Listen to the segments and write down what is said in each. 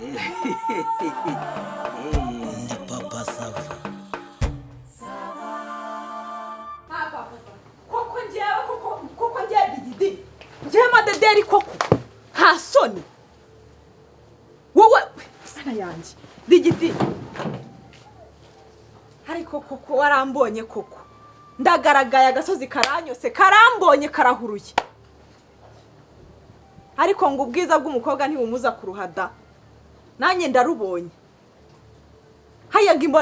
Ndi Papa Sava. Koko njyewe, koko koko njyewe digidi, njyewe madederi, koko nta soni wowe, mana yanjye, digidi, ariko koko warambonye, koko ndagaragaye, agasozi karanyose, karambonye, karahuruye. Ariko ngo ubwiza bw'umukobwa ntibumuza kuruhada, nanjye ndarubonye. Haya, ngo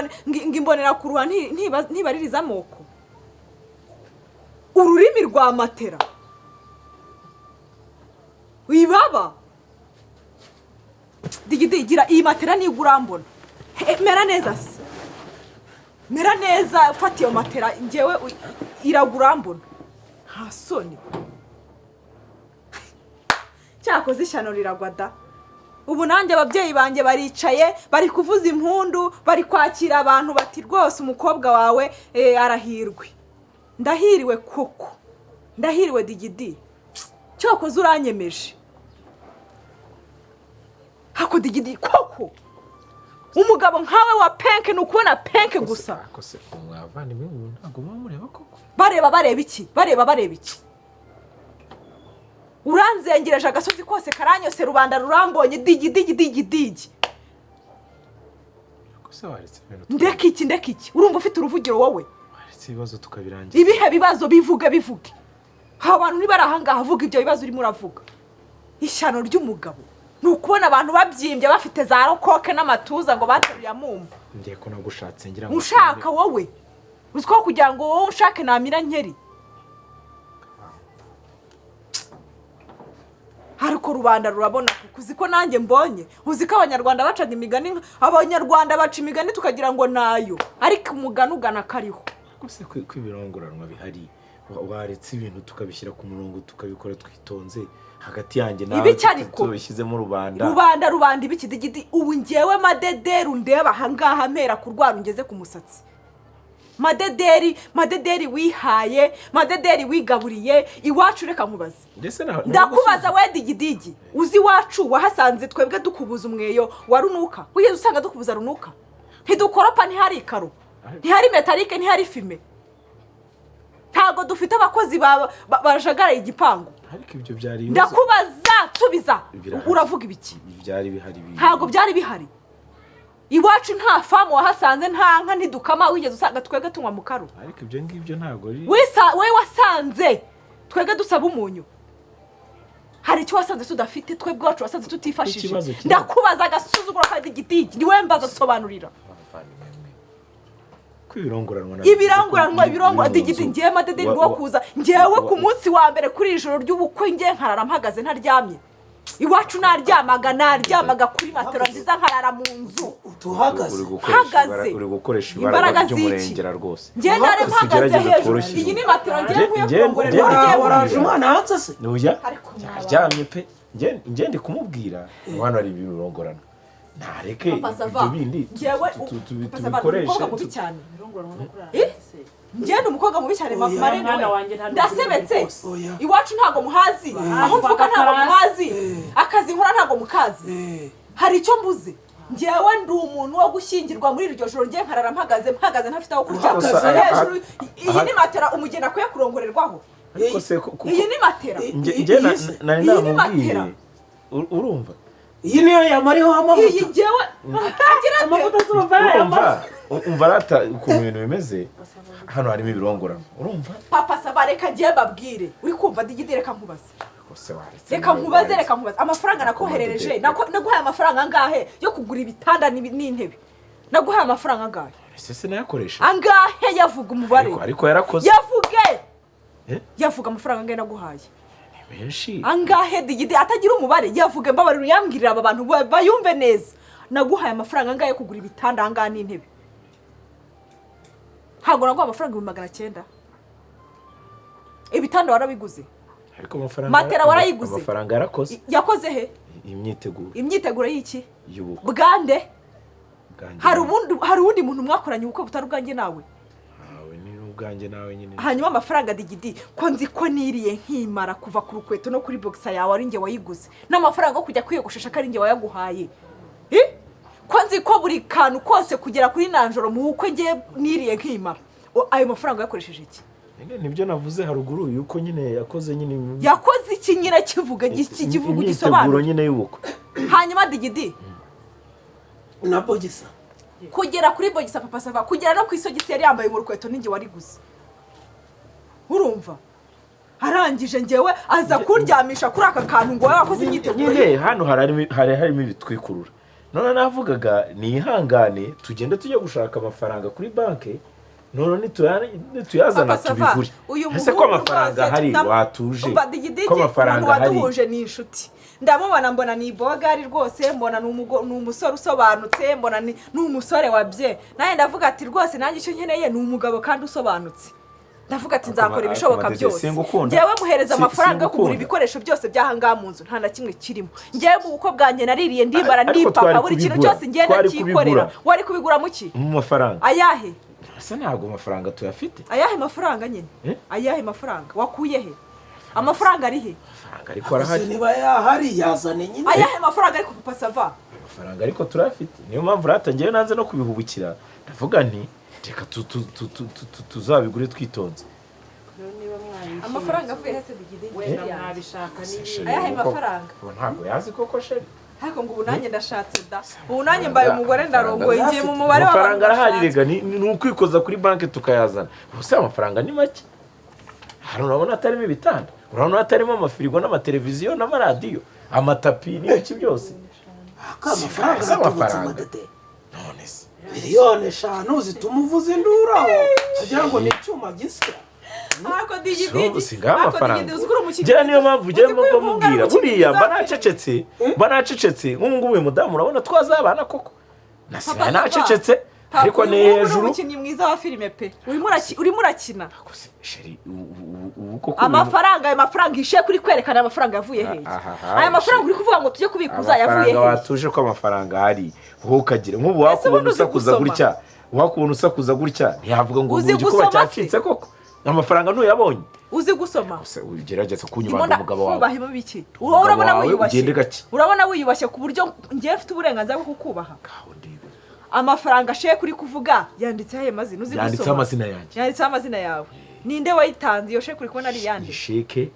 imbonera kuruha ntibaririza amoko, ururimi rwa matera wibaba. Digidi, gira iyi matera niba urambona. Mera neza se, mera neza, fata iyo matera ngewe iragura, urambona, nta soni. Cyakoze ishyano riragwa da! Ubu nanjye ababyeyi banjye baricaye, bari kuvuza impundu, bari kwakira abantu, bati: "Rwose umukobwa wawe arahirwe." Ndahiriwe koko, ndahiriwe. Digidi, cyokoze uranyemeje. Hako digidi, koko umugabo nkawe wa penke, ni ukubona penke gusa. Ariko se umwavandimwe ubu ntabwo muba mureba koko? Bareba, bareba iki? Bareba, bareba iki? Uranzengereje, agasozi kose karanyose, rubanda rurambonye. Digi, digi, digi, digi. Ariko se waretse ibintu Ndeka iki? Ndeka iki? Urumva ufite uruvugiro wowe? Waretse ibibazo tukabirangiza. Ibihe bibazo? Bivuge, bivuge. Aba bantu ntibari ahangaha. Vuga ibyo bibazo urimo uravuga. Ishyano ry'umugabo ni ukubona abantu babyimbye, bafite za rokoke n'amatuza, ngo bateruye amumba. Ngiye ko nagushatse ngira ngo Ushaka wowe? Uzi ko kugira ngo wowe unshake namira nkeri? Ariko rubanda rurabona kuko uzi ko nanjye mbonye. Uzi ko Abanyarwanda bacaga imigani, abanyarwanda baca imigani tukagira ngo nayo, ariko umugani ugana kariho. Ariko se ko ibirongoranwa bihari, waretse ibintu tukabishyira ku murongo, tukabikora twitonze hagati yanjye nawe, Ibiki ariko? tubishyizemo rubanda. Rubanda, rubanda ibiki? Digidi, ubu ngewe madederi undeba ahangaha, mpera ku rwara ungeze ku musatsi, madederi, madederi wihaye, madederi wigaburiye iwacu, reka nkubaze. Ndetse Ndakubaza we digidigi, uzi iwacu wahasanze twebwe dukubuza umweyo wa runuka? Wigeze usanga dukubuza runuka? Ntidukoropa, ntihari ikaro, ntihari métallique, ntihari fumé, ntabwo dufite abakozi bajagaraye igipangu. Ariko ibyo byari ibibazo. Ndakubaza, nsubiza. Birahari. Uravuga ibiki? Byari bihari Ntabwo byari bihari iwacu. Nta farm wahasanze, nta nka, ntidukama. Wigeze usanga twebwe tunywa mu karo? Ariko ibyo ngibyo ntabwo ari We wasanze twebwe dusaba umunyu? Hari icyo wasanze tudafite twebwe iwacu? Wasanze tutifashije? Ikibazo kiri- Ndakubaza, agasuzuguro ka digidigi, niwe mbaza, nsobanurira. Abavandimwe mwe, ko ibirongoranwa Ibiranguranwa, ibirongora, digidi, ngewe madederi wo kuza ngewe ku munsi wa mbere, kuri iri joro ry'ubukwe, ngewe nkarara mpagaze ntaryamye. Iwacu naryamaga, naryamaga kuri matera nziza, nkarara mu nzu. Tuhagaze. Uri gukoresha Mpagaze. uri gukoresha Imbaraga imbaraga z'iki? by'umurengera rwose. Ngewe nare Gusa mpagaze ugerageze hejuru. tworoshye. Iyi ni matera ngewe nkwiye kurongorerwa. Waraje umwana hanze se? Oya. Ariko mwaba- Aryamye pe. Nge ndi kumubwira ngo hano hari ibirongorano, ntareke Papa Sava, ibyo bindi ngewe tu- Papa Sava, ni tubikoreshe umukobwa mubi cyane. Eh? Ngewe ni umukobwa mubi cyane, Oya. marene Mwana we. wanjye nta Ndasebetse. Oya. Iwacu ntabwo muhazi, aho mvuka ntabwo muhazi, akazi nkora ntabwo mukazi. Hari icyo mbuze? Ngewe ndi umuntu wo gushyingirwa muri iryo joro, ngewe nkarara mpagaze, mpagaze ntafite aho kuryama Uhagaze. hejuru. Iyi Aha- ni matera umugeni akwiye kurongorerwaho? Ariko se Iyi ni matera? Nge nari Iyi ni namubwiye. matera. Urumva? Iyi niyo yamariho Iyi amavuta. ngewe agira ate? Amavuta zumva yayamaze. Urumva, umva rata ukuntu ibintu bimeze, hano harimo ibirongorano, urumva? Papa Sava, reka ngiye mbabwire. Uri kumva digidi? Reka nkubaze. Rwose waretse Reka nawe, nkubaze. waretse. Reka nkubaze, amafaranga nakoherereje, naguhaye amafaranga angahe yo kugura ibitanda n'intebe? Naguhaye amafaranga angahe? Ese sinayakoresha? Angahe? Yavuga umubare. Ariko yarakoze. Yavuge. Eh? Yavuga amafaranga angahe naguhaye. Ni menshi. Angahe digidi? Atagira umubare, yavuge, mbabarira, uyambwirira aba bantu bayumve neza. Naguhaye amafaranga angahe yo kugura ibitanda ahangaha n'intebe? Ntabwo naguha amafaranga 900,000? Ibitanda warabiguze? Ariko amafaranga Matera warayiguze? Amafaranga yarakoze. Yakoze he? Imyiteguro. Imyiteguro y'iki? Y'ubukwe. Bwande? Bwanjye. Hari uwundi muntu mwakoranye ubukwe butari ubwanjye nawe? Nawe, ni ubwanjye nawe nyine. Hanyuma amafaranga, digidi, ko nzi ko niriye nkimara, kuva ku rukweto no kuri boxer yawe ari njye wayiguze, n'amafaranga yo kujya kwiyogoshesha ko ari njye wayaguhaye. Ko nzi ko buri kantu kose kugera kuri nanjoro mu bukwe ngiye niriye nkimara. Ayo mafaranga yakoresheje iki? Nyine nibyo navuze haruguru yuko nyine yakoze nyine Yakoze iki nyine? Kivuga kivuga imyiteguro ugisobanura. nyine y'ubukwe. Hanyuma Digidi, Na bogisa. Kugera kuri bogisa, Papa Sava, kugera no ku isogisi yari yambaye mu rukweto ninjye wariguze. Urumva, arangije ngewe aza kundyamisha kuri aka kantu ngo wowe wakoze imyiteguro. Nyine hano hari harimo ibitwikurura. None navugaga nihangane tugende tujye gushaka amafaranga kuri banki, none nituyazana Papa Sava, tubigure. uyu Ese ko muhungu amafaranga rwose ahari, watuje Umva, Digidigi, ko amafaranga umuntu ahari. waduhuje ni inshuti. Ndamubona mbona ni ibogari rwose, mbona ni umusore usobanutse, mbona ni umusore wabye. Nanjye ndavuga ati rwose nanjye icyo nkeneye ni umugabo kandi usobanutse. Ndavuga ati nzakora Ariko ibishoboka Madede, byose. singukunda. Ngewe muhereza amafaranga yo kugura Singukunda. ibikoresho byose by'ahangaha mu nzu, nta na kimwe kirimo. Ngewe mu bukwe bwanjye naririye ndibara, Ariko ndipapa, twari buri kintu kubigura. cyose ngenda Twari cyikorera. kubigura. Wari kubigura mu ki? Mu mafaranga. Ayahe? Ese ntabwo amafaranga tuyafite? Ayahe mafaranga nyine? Eh? Ayahe mafaranga wakuye he? Amafaranga ari he? Amafaranga ariko Ese arahari. niba yahari yazane nyine. Ayahe mafaranga ariko, Papa Sava? Amafaranga ariko turayafite, niyo mpamvu ratangiye nanze no kubihubukira. Ndavuga nti reka tuzabigure twitonze. Rero niba mwabishimye, Amafaranga avuye he se, Digidi? wenda mwabishaka n'ibindi. Ayahe Koko, mafaranga? ubu ntabwo yazi koko chéri. Ariko ngo ubu nanjye ndashatse da, ubu nanjye mbaye umugore, ndarongoye, ngiye mu mubare w'abantu Amafaranga arahari. bashatse. Rega ni ukwikoza kuri banki tukayazana. Ubuse amafaranga ni make hano? Urabona atarimo ibitanda? Urabona hatarimo amafirigo n'amateleviziyo n'amaradiyo, amatapi n'ibiki byose? Aka amafaranga Si aratubutse. amafaranga. Madede, None se 5 miliyoni zituma uvuza induru aho kugira ngo ni icyuma gisya. Ariko Digidigi, Si ngaho ariko amafaranga. Digidi, uzi ko uri umukinnyi Njyewe niyo mpamvu uzi ugiye ko uyu muhungu ari mubwira umukinnyi buriya mba mwiza wa filime. nacecetse, mba nacecetse. Nk'ubu ngubu uyu mudamu urabona twazabana koko? Nasigaye Papa Sava, nacecetse. Papa, Ariko uyu ni muhungu ni hejuru. umukinnyi mwiza wa filime pe. Urimo urakina. Gusa, chéri, ubu koko Amafaranga, ayo mafaranga ishe kuri kwerekana, amafaranga yavuye hehe? Aha, Aya mafaranga uri kuvuga ngo tujye kubikuza yavuye Amafaranga, hehe? watuje ko amafaranga ahari, wowe ukagira nk'ubu Ese wakubona ubundi uzi usakuza gusoma? gutya, wakubona usakuza gutya ntiyavuga ngo Uzi ni igikuba gusoma se? cyacitse koko? Amafaranga ntuyabonye? Uzi gusoma? Gusa ugerageza Ndimo kunyubana umugabo wawe. kubaha ibiki? Wowe urabona Wawe, wiyubashye? ugende gake. Urabona wiyubashye ku buryo ngewe mfite uburenganzira bwo kukubaha? Ngaho ndebe. Amafaranga sheke uri kuvuga yanditseho ayo mazina? Uzi Yanditseho gusoma? amazina yanjye. Yanditseho amazina yawe. Ninde wayitanze iyo sheke uri kubona ari iyande? Ni sheke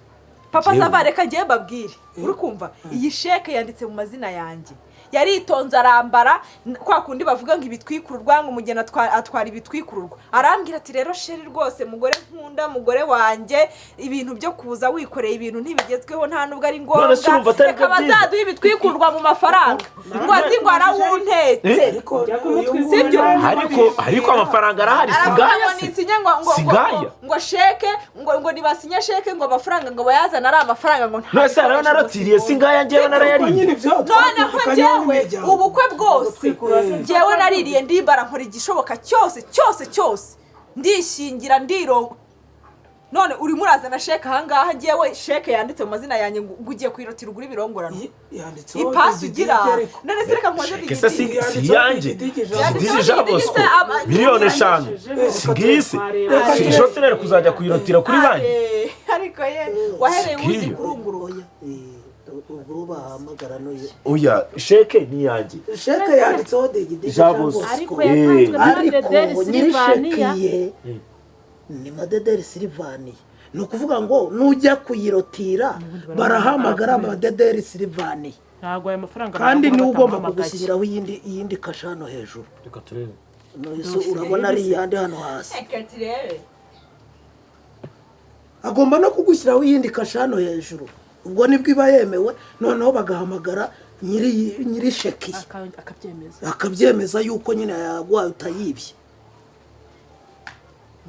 Papa Njyewe- Sava, reka ngewe mbabwire. Uri kumva, iyi sheke yanditse mu mazina yanjye. Yaritonze arambara kwa kundi bavuga ngo ibitwikururwa, ngo umugeni atwara ibitwikururwa. Arambwira ati rero chéri, rwose mugore nkunda, mugore wanjye, ibintu byo kuza wikoreye ibintu ntibigezweho, nta nubwo ari ngombwa. None se urumva atari Reka byo byiza? bazaduhe ibitwikururwa mu mafaranga. Ngo azi ngo arawuntetse. Ariko Jya uyu kumutwikura nguyu Sibyo? nawe Ariko amafaranga arahari, si Aravuga ngaya ngo se? nisinye ngo ngo Si ngo ngaya? ngo ngo sheke, ngo nibasinye sheke, ngo amafaranga ngo bayazane ari amafaranga, ngo nta None se hariho bikoresho ngo narotiriye? Si ngaya njyewe Ariko narayariye? nyine ibyo Noneho twumvikanyeho njyewe n'imiryango. ubukwe bwose njyewe naririye ndimbara, nkora igishoboka cyose cyose cyose, ndishingira, ndirongo. None urimo urazana sheke ahangaha, njyewe sheke yanditse mu mazina yanjye, ngo ugiye kuyirotira ugura ibirongorano. Yanditseho Ipasi Digidigi ugira. ariko. None se reka nkoze Sheke se Digidigi. si iyanjye? Yanditseho Digidigi Jean Digidigi Bosco, se 5 miliyoni. Si ngisi? Si ejo sinari kuzajya kuyirotira kuri banki? Ariko ye wahereye uzi Sikiyo. kurunguruka. Oya, ubwo bahamagara n'uyu. Oya, sheke ni iyanjye. Sheke yanditseho Digidigi Jean Jean Bosco. Ariko Bosco. yatanzwe na Ariko Madederi nyiri Silivaniya. sheke ye ni Madederi Silivaniya. Ni ukuvuga ngo nujya kuyirotira barahamagara Madederi Silivaniya. Ntabwo aya mafaranga Kandi bayaguha niwe ugomba batamuhamagaye. kugusinyiraho iyindi kashe hano hejuru. Reka turebe. None urabona ari iyande hano hasi? Reka turebe. Agomba no kugushyiraho iyindi kashe hano hejuru, ubwo nibwo iba yemewe. Noneho bagahamagara nyiri sheki ye. Akabyemeza. Akabyemeza yuko nyine yaguhaye utayibye.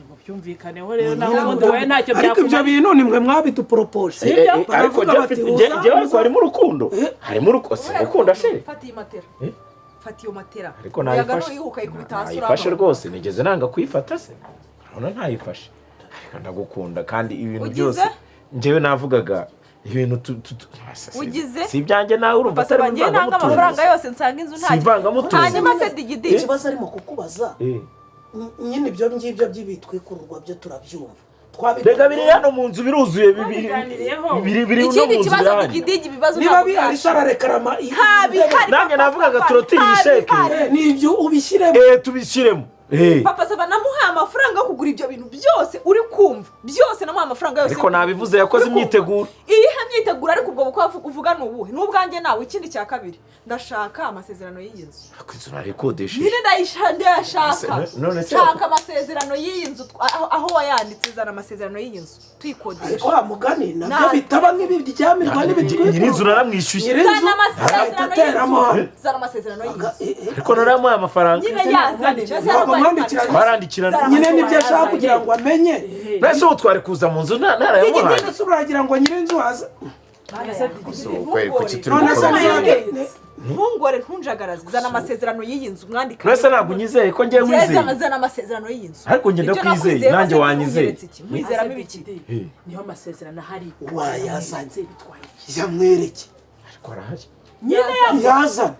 Mubyumvikaneho rero, naho ubundi wowe ntacyo Ariko ibyo byakumara. bintu nimwe mwabiduporopoje. Ariko Baravuga njyewe bati, njyewe ariko harimo urukundo, harimo urukundo, si gukunda chéri. Fata iyi matera. Eh? Fata iyo matera. Ariko Umuyaga nayifashe. nuyuhuka ikubita hasi Nayifashe. urabona. Rwose nigeze nanga kuyifata se? Urabona ntayifashe, ariko ndagukunda kandi ibintu Ugize? byose njyewe navugaga ibintu Ugize? si ibyanjye nawe urumva Papa atari Sava, njyewe nanga ivangamutungo. amafaranga yose nsanga inzu Si ntacyo. ivangamutungo. Hanyuma se Digidi, Ikibazo arimo kukubaza, nyine ibyo ngibyo by'ibitwikururwa byo turabyumva. Rega biri hano mu nzu biruzuye, Twabiganiriyeho. biri no Ikindi mu nzu kibazo, birahari. digidigi, ibibazo Niba ntabwo bihari byacu. se ararekarama Nta bihari. Nanjye Papa navugaga Sava, turotire iyi nta sheke. bihari. Nibyo, ubishyiremo. Tubishyiremo. Papa Sava, namuhaye amafaranga yo kugura ibyo bintu byose uri kumva, byose namuhaye amafaranga yose. Ariko nabivuze, yakoze Uri kumva? imyiteguro. Iyihe myiteguro? Ariko ubwo bukwe uvuga ni ubuhe? Ni ubwanjye nawe. Ikindi cya kabiri, ndashaka amasezerano y'iyi nzu. Ariko inzu narikodesheje. Nyine ndayashaka. None se- Shaka amasezerano y'iyi nzu, aho wayanditse. Zana amasezerano y'iyi nzu tuyikodesha. Ariko wa mugani nabyo Nta- bitaba nk'ibiryamirwa n'ibitwikwa. Nyir'inzu naramwishyuye. Nyir'inzu Zana amasezerano ahita ateramo y'inzu. hano. Zana amasezerano y'iyi nzu. Ariko naramuhaye amafaranga. Nyine yazane. Ntabwo mwandikiranye. Twarandikirana. Nyine nibyo ashaka kugira ngo amenye. Mbese ubu twari kuza mu nzu ntarayamuhaye? Ese uragira ngo nyir'inzu aze? Kweli, kuki turi None se gukora nzage Ntungore, ntunjagaraze. Zana amasezerano y'iyi nzu mwandika. Mbese ntabwo unyizeye ko ngiye wizeye? Zana amasezerano y'iyi nzu. Ariko njye Ibyo ndakwizeye, nakwizeye, nanjye maze wanyizeye. ntunyeretse iki? Nkwizeramo ibiki? Niho amasezerano ahari. Wayazanye. Bitwaye iki? Yamwereke. Ariko arahari. Nyine. Yazana.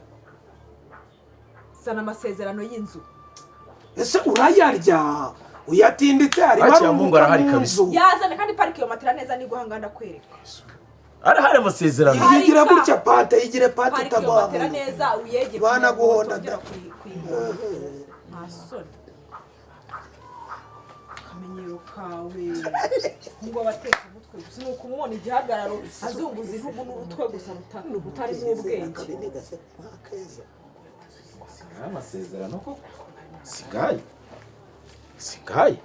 Zana amasezerano y'inzu. Ese urayarya uyatinditse, harimo Hakiya Mungu arunguka arahari mu kabisa. nzu. Yazane kandi parike iyo matera neza, niguhanga ndakwereka. Arahari amasezerano. Yigira gutya pate, yigire pate. Parike iyo Itagwa matera mu nzu. neza, uyegere. Banaguhonda kugira ngo da. utongera kuyihonda. Nta soni, akamenyero kawe ngo abateka umutwe gusa ni ukumubona igihagararo, azunguza intugu n'urutwe gusa rutarimo ubwenge. Akabini gase nk'akeza. Amasezerano koko singaye, singaye,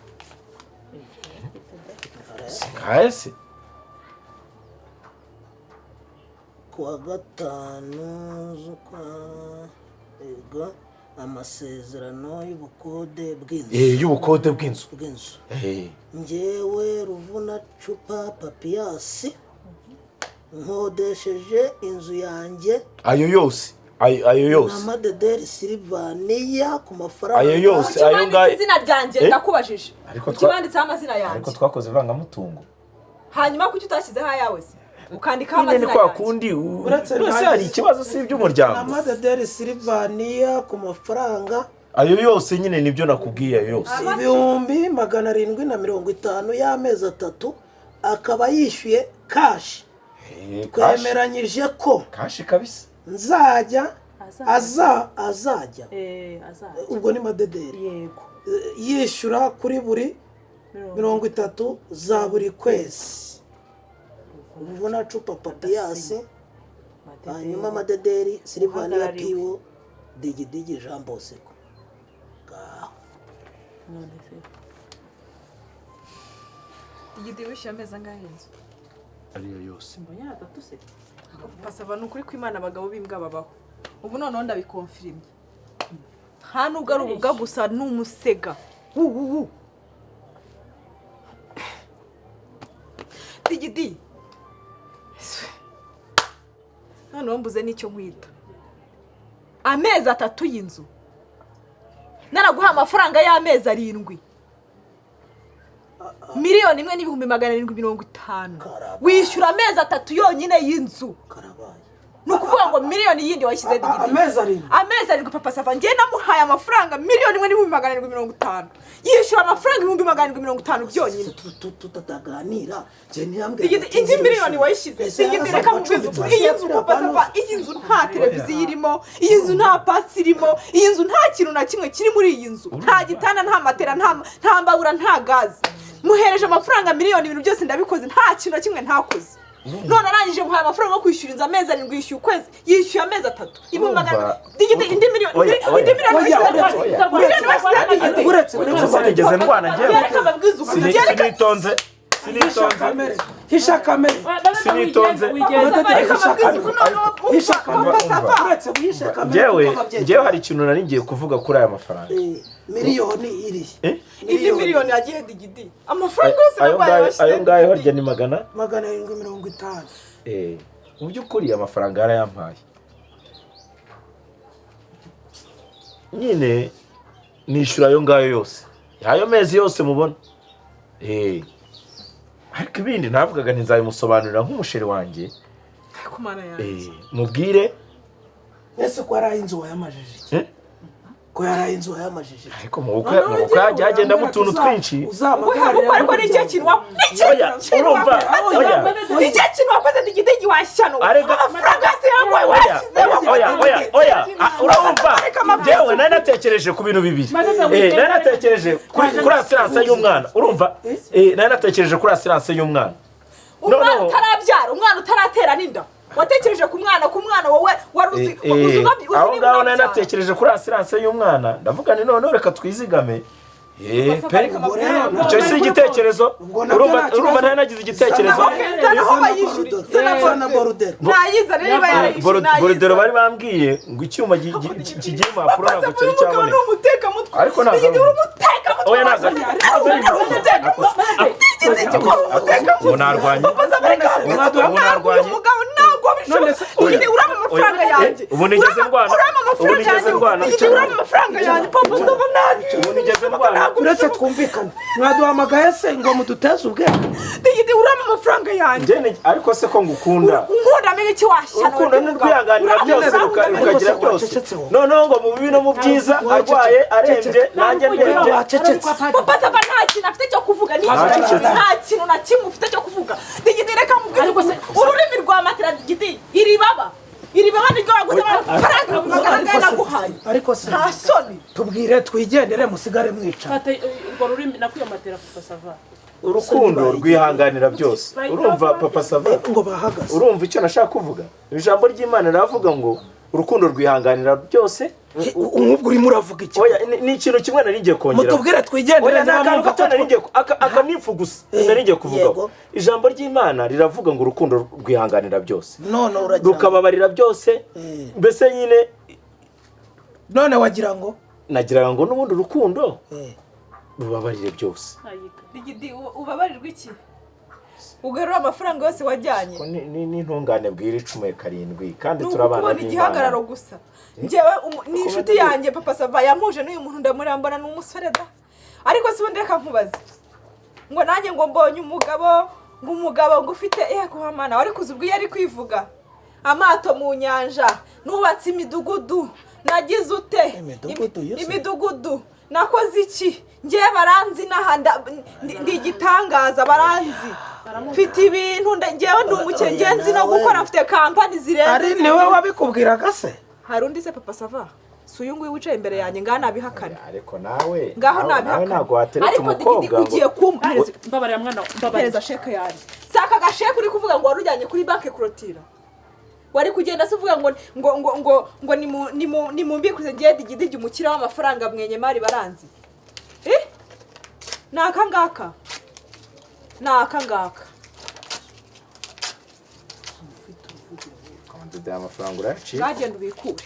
singaye se? Kuwa gatanu z'ukwa ego, amasezerano y'ubukode bw'inzu. Y'ubukode bw'inzu. Bw'inzu. Njyewe Ruvuna Cupa Papiyasi nkodesheje inzu yanjye Ayo yose, ayo na yose. Madederi Silivaniya ku mafaranga Ayo yose. Kuki Ayo wanditse ngayo. izina ryanjye? Ndakubajije. Ariko Kuki wanditseho amazina Ariko yanjye? twakoze ivangamutungo. Hanyuma kuki utashyizeho ayawe se, ukandikaho Nyine ni amazina kwa yanjye? kundi Uretse mbese nanjye hari ikibazo si na iby'umuryango. Madederi Silivaniya ku mafaranga Ayo yose nyine nibyo nakubwiye, ayo yose. 750,000 y'amezi 3, akaba yishyuye cash. Cash. Twemeranyije ko Cash kabisa. nzajya aza azajya Azajya. Ubwo ni Madederi. Yego. Yishyura kuri buri 30 za buri kwezi. Ubona Cupa Papiyasi, hanyuma Madederi Silivaniya. Uhagarariwe. Piwo Digidigi Jean Bosco. Ngaho. None se Igiti wishyuye amezi angahe y'inzu? Ariyo yose. Mbonye atatu se? Pasava, ni ukuri kw'Imana, abagabo b'imbwa babaho. Ubu noneho ndabikonfirimye, nta nubwo ari ububwa gusa, ni umusega. Wu Digidi, noneho mbuze n'icyo nkwita. Amezi 3 y'inzu, naraguha amafaranga y'amezi 7, 1,750,000, wishyura amezi 3 yonyine y'inzu. Karabaye. Ni ukuvuga ngo miliyoni yindi washyize, Digidi. Amezi 7. Amezi 7, Papa Sava. Njye namuhaye amafaranga 1,750,000, yishyura amafaranga 750,000 byonyine. Tutaganira njye ntiyambwira. Digidi, indi miliyoni wayishyize? Digidi, reka nkubwize ukuri, iyi nzu, Papa Sava, iyi nzu nta televiziyo irimo, iyi nzu nta pasi irimo, iyi nzu nta kintu na kimwe kiri muri iyi nzu, nta gitanda, nta matera, nta mbabura, nta gaze. Muhereje amafaranga miliyoni, ibintu byose ndabikoze, nta kintu na kimwe ntakoze. None arangije muhaye amafaranga yo kwishyura inzu amezi 7, yishyuye ukwezi, yishyuye amezi 3, ibihumbi magana. Digidi, indi miliyoni, Oya, oya. indi miliyoni Oya, wayishyize? uretse, Miliyoni wayishyize, Digidi? Uretse, uretse. Uretse nigeze ndwana njyewe? Yereka amabwiriza ukuntu Sinitonze, Hisha sinitonze. kamere, hisha kamere. Sinitonze. Reka amabwiriza ukuntu noneho Hisha Papa kamere. Sava. Uretse guhisha kamere Njyewe kuko ababyeyi- njyewe hari ikintu nari ngiye kuvuga kuri aya mafaranga. Miliyoni iri. Eh? Indi miliyoni yagiye, Digidi. Amafaranga yose Ayo naguhaye ngayo, washyize? ayo ngayo harya ni magana 750. Mu by'ukuri amafaranga yarayampaye nyine, nishyura ayo ngayo yose, ayo mezi yose mubona. Ariko ibindi navugaga ntizabimusobanurira nk'umusheri wanjye. Ariko Mana yanjye! Mubwire. Ese ko ari ay'inzu wayamajije iki? Eh? Ko Ko yaraye inzu yamajije. Ariko mu bukwe, mu bukwe hagiye hagendamo utuntu twinshi. Ubukwe ariko ni ikihe kintu Oya, urumva, oya. ni ikihe kintu wakoze digidigi washyano? Arega- Amafaranga yose yaguhaye Oya, wayashyizeho. oya, oya, oya, ah, urumva, njyewe nari natekereje ku bintu bibiri. Nari natekereje kuri assurance y'umwana, urumva? Nari natekereje kuri assurance y'umwana. Umwana Noneho- utarabyara, umwana utaratera n'inda, watekereje ku mwana, ku mwana wowe wari uzi uzi uzi Aho niba ngaho nari unabyara. natekereje kuri assurance y'umwana, ndavuga ni noneho reka twizigame. Pe icyo si igitekerezo. Ubwo nabyo Urumva, nta kibazo. urumva nari nagize igitekerezo. Okay, zana aho bayishyuriye, zana na borudero. Nayizane niba yarayishyuye. Borudero bari bambwiye ngo icyuma kigira impapuro Papa, ntabwo cyari uyu mugabo ni cyaboneka. umutekamutwe. Ariko ntabwo ari Digidi, uri umutekamutwe. Oya, ntabwo ari- Uri umutekamutwe. Digidi, uri umutekamutwe. Ubu narwanye. Papa, saba reka Ubu nkubwire, ntabwo narwanye. uyu mugabo ntabwo None bishoboka. se- Digidi, urama amafaranga Oya, yanjye. ubu nigeze ndwana. Urama Ubu amafaranga nigeze yanjye. ndwana. Digidi, urama amafaranga yanjye. Papa, saba nanjye. Ubu nigeze ndwana. Ntabwo Uretse twumvikane, mwaduhamagaye se ngo muduteze ubwenge? Digidi, urama amafaranga yanjye. Njye ariko se ko ngukunda? Unkundamo ibiki washyano? Urukundo ni urwihanganira byose, rukagira byose. Wacecetse wowe. Noneho ngo mu bibi no mu byiza, arwaye, arembye, nanjye ndembye. Wacecetse. Papa Sava nta kintu afite cyo kuvuga, ni Wacecetse. nta kintu na kimwe ufite cyo kuvuga. Digidi, reka mubwire ururimi rwa matera. Digidi, iri baba, iri baba niryo waguze amafaranga 400 naguhaye. Ariko se Nta soni. tubwire twigendere, musigare mwicara. Fata urwo rurimi nakwiye matera, Papa Sava. Urukundo rwihanganira byose, urumva, Papa Sava? Ngo bahagaze. Urumva icyo nashaka kuvuga? Ijambo ry'Imana riravuga ngo urukundo rwihanganira byose. Nk'ubwo urimo uravuga iki? Oya, ni ikintu kimwe nari ngiye kongera. Mutubwire twigendere. Oya, ni Niba akantu mwumva gato ko nari ngiye aka nifu gusa nari ngiye kuvugaho. Yego. Ijambo ry'Imana riravuga ngo urukundo rwihanganira byose, None uragira ngo- rukababarira byose. Mbese nyine None wagira ngo nagira ngo n'ubundi urukundo rubabarire byose. Ayika. Digidi, ubabarirwa iki? Ugarura amafaranga yose wajyanye. Ko ni intungane bwira icumuye karindwi kandi Ni turabana ukubona igihagararo n'Imana. gusa. Njyewe ni inshuti yanjye Papa Sava yampuje n'uyu muntu, ndamurambona ni umusore da. Ariko si ubundi reka nkubaze, ngo nanjye ngo mbonye umugabo, ngo umugabo ngo ufite kuhamana wari kuza ubwo iyo ari kwivuga amato mu nyanja, nubatse imidugudu, nagize ute? Imidugudu yose? Imidugudu nakoze iki? Njyewe baranzi n'aha ndi igitangaza, baranzi, mfite ibintu, njyewe ndi umukire, njyewe nzi no gukora, mfite kampani zirenze. Ari niwe wabikubwiraga se? Hari undi se, Papa Sava? Si uyu nguyu wicaye imbere yanjye? Ngaho nabihakane. Ariko nawe Ngaho nawe nabihakane. ntabwo watereta Ariko umukobwa Digidi, ugiye kumpereza Mbabarira mwana, mbabarira. Pereza sheke yanjye. Si aka gasheke uri kuvuga ngo wari ujyanye kuri banki kurotira? Wari kugenda se uvuga ngo ni mu mbikuze? Ngiye Digidigi, umukire w'amafaranga, mwenye mari baranzi. Eh, ni aka ngaka, ni aka ngaka. Dede, amafaranga urayaciye. Ngagenda ubikure.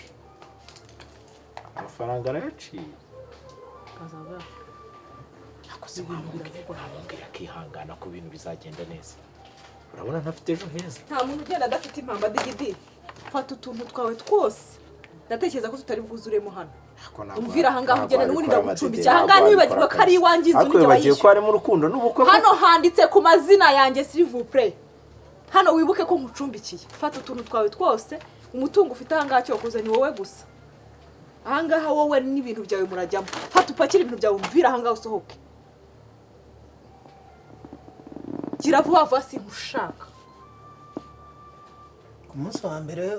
Amafaranga arayaciye. Papa. Akoze wamubwira akihangana ku bintu bizagenda neza. Urabona ntafite ejo heza? Nta muntu ugenda adafite impamba. Digidi, fata utuntu twawe twose, ndatekereza ko tutari bwuzuremo hano. Umvira aha ngaha, ugenda n'ubundi ndagucumbikira aha ngaha. Ntiwibagirwe ko ari iwanjye inzu Ariko nijye wibagiwe ko wayishyuye. harimo urukundo n'ubukwe. Hano handitse ku mazina yanjye, s'il vous plaît. Hano wibuke ko nkucumbikiye. Fata utuntu twawe twose, umutungo ufite aha ngaha cyokoze ni wowe gusa. Aha ngaha wowe n'ibintu byawe murajyamo. Fata upakire ibintu byawe, umvire aha ngaha usohoke. Gira vuba vuba, sinkushaka. Ku munsi wa mbere.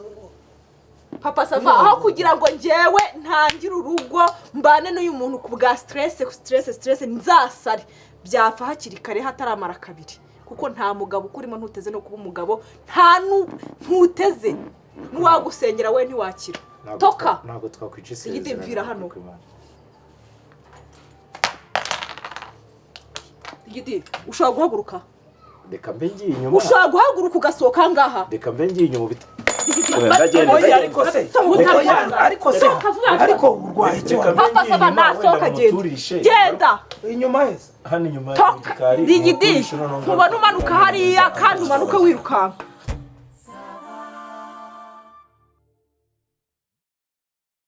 Papa Sava, aho kugira ngo njyewe ntangire urugo mbane n'uyu muntu ku bwa stress, stress, stress, nzasare byapfa hakiri kare hataramara kabiri, kuko nta mugabo ukurimo, ntuteze no kuba umugabo, nta ntuteze n'uwagusengera we ntiwakira. Toka. Ntabwo twakwica Digidi, isezerano. mvira hano. Digidi, ushobora guhaguruka? Reka mbe ngiye inyuma. Ushobora guhaguruka ugasohoka aha ngaha? Reka mbe ngiye inyuma bita Digidi, Ndagenda, Oya, ndagenda. ariko se Sohoka. oya, ariko se ariko urwaye iki? Reka Wa mbe Papa ngiye Sava, inyuma, nasohoka, wenda genda. muturishe. Genda. Inyuma heza? Hano inyuma mu Toka. gikari. Digidi, muturishe, noneho nkubona umanuka hariya kandi umanuke wirukanka.